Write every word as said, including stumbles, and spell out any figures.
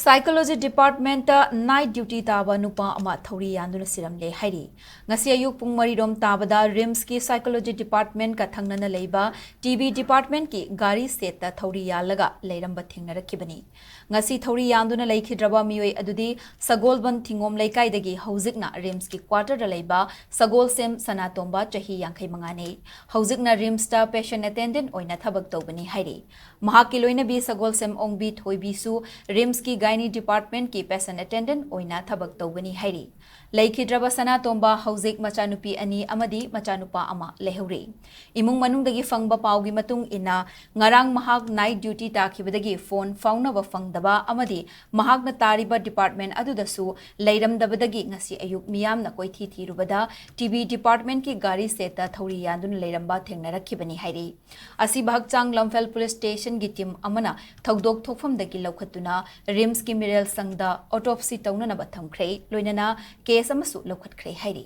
Psychology Departmentꯇ night duty ꯇꯥꯕ ꯅꯨꯄꯥ ꯑꯃ ꯊꯧꯔꯤ ꯌꯥꯟꯗꯨꯅ ꯁꯤꯔꯝꯂꯦ ꯍꯥꯏꯔꯤ꯫ ꯉꯁꯤ ꯑꯌꯨꯛ ꯄꯨꯡ ꯃꯔꯤꯔꯣꯝ ꯇꯥꯕꯗ RIMSꯀꯤ Psychology Departmentꯀ ꯊꯪꯅꯅ ꯂꯩꯕ TB Departmentꯀꯤ ꯒꯥꯔꯤ ꯁꯦꯠꯇ ꯊꯧꯔꯤ ꯌꯥꯜꯂꯒ ꯂꯩꯔꯝꯕ ꯊꯦꯡꯅꯔꯛꯈꯤꯕꯅꯤ꯫ ꯉꯁꯤ ꯊꯧꯔꯤ ꯌꯥꯟꯗꯨꯅ ꯂꯩꯈꯤꯗ꯭ꯔꯕ ꯃꯤꯑꯣꯏ ꯑꯗꯨꯗꯤ ꯁꯒꯣꯜꯕꯟ ꯊꯤꯉꯣꯝ ꯂꯩꯀꯥꯏꯗꯒꯤ ꯍꯧꯖꯤꯛꯅ RIMSꯀꯤ quarterꯗ ꯂꯩꯕ ꯁꯒꯣꯜꯁꯦꯝ ꯁꯅꯥꯇꯣꯝꯕ, ꯆꯍꯤ ꯌꯥꯡꯈꯩ ꯃꯉꯥꯅꯤ꯫ ꯍꯧꯖꯤꯛꯅ RIMSꯇ patient attendant ꯑꯣꯏꯅ ꯊꯕꯛ ꯇꯧꯕꯅꯤ ꯍꯥꯏꯔꯤ꯫ ꯃꯍꯥꯛꯀꯤ ꯂꯣꯏꯅꯕꯤ ꯁꯒꯣꯜꯁꯦꯝ ꯑꯣꯡꯕꯤ ꯊꯣꯏꯕꯤꯁꯨ RIMSꯀꯤ Gynae Departmentꯀꯤ patient attendant ꯑꯣꯏꯅ ꯊꯕꯛ ꯇꯧꯕꯅꯤ ꯍꯥꯏꯔꯤ꯫ ꯂꯩꯈꯤꯗ꯭ꯔꯕ ꯁꯅꯥꯇꯣꯝꯕ ꯍꯧꯖꯤꯛ ꯃꯆꯥꯅꯨꯄꯤ ꯑꯅꯤ ꯑꯃꯗꯤ ꯃꯆꯥꯅꯨꯄꯥ ꯑꯃ ꯂꯩꯍꯧꯔꯤ꯫ ꯏꯃꯨꯡ ꯃꯅꯨꯡꯗꯒꯤ ꯐꯪꯕ ꯄꯥꯎꯒꯤ ꯃꯇꯨꯡ ꯏꯟꯅ, ꯉꯔꯥꯡ ꯃꯍꯥꯛ night duty ꯇꯥꯈꯤꯕꯗꯒꯤ phone ꯐꯥꯎꯅꯕ ꯐꯪꯗꯕ ꯑꯃꯗꯤ ꯃꯍꯥꯛꯅ ꯇꯥꯔꯤꯕ department ꯑꯗꯨꯗꯁꯨ ꯂꯩꯔꯝꯗꯕꯗꯒꯤ ꯉꯁꯤ ꯑꯌꯨꯛ ꯃꯤꯌꯥꯝꯅ ꯀꯣꯏꯊꯤ ꯊꯤꯔꯨꯕꯗ TB Departmentꯀꯤ ꯒꯥꯔꯤ ꯁꯦꯠꯇ ꯊꯧꯔꯤ ꯌꯥꯟꯗꯨꯅ ꯂꯩꯔꯝꯕ ꯊꯦꯡꯅꯔꯛꯈꯤꯕꯅꯤ ꯍꯥꯏꯔꯤ꯫ ꯑꯁꯤꯕ ꯍꯛꯆꯥꯡ ꯂꯝꯐꯦꯜ police stationꯒꯤ team ꯑꯃꯅ ꯊꯧꯗꯣꯛ ꯊꯣꯛꯐꯝꯗꯒꯤ ꯂꯧꯈꯠꯇꯨꯅ RIMSꯀꯤ ꯃꯤꯔꯦꯜ ꯁꯪꯗ autopsy ꯇꯧꯅꯅꯕ ꯊꯝꯈ꯭ꯔꯦ, ꯂꯣꯏꯅꯅ case ꯑꯃꯁꯨ ꯂꯧꯈꯠꯈ꯭ꯔꯦ ꯍꯥꯏꯔꯤ꯫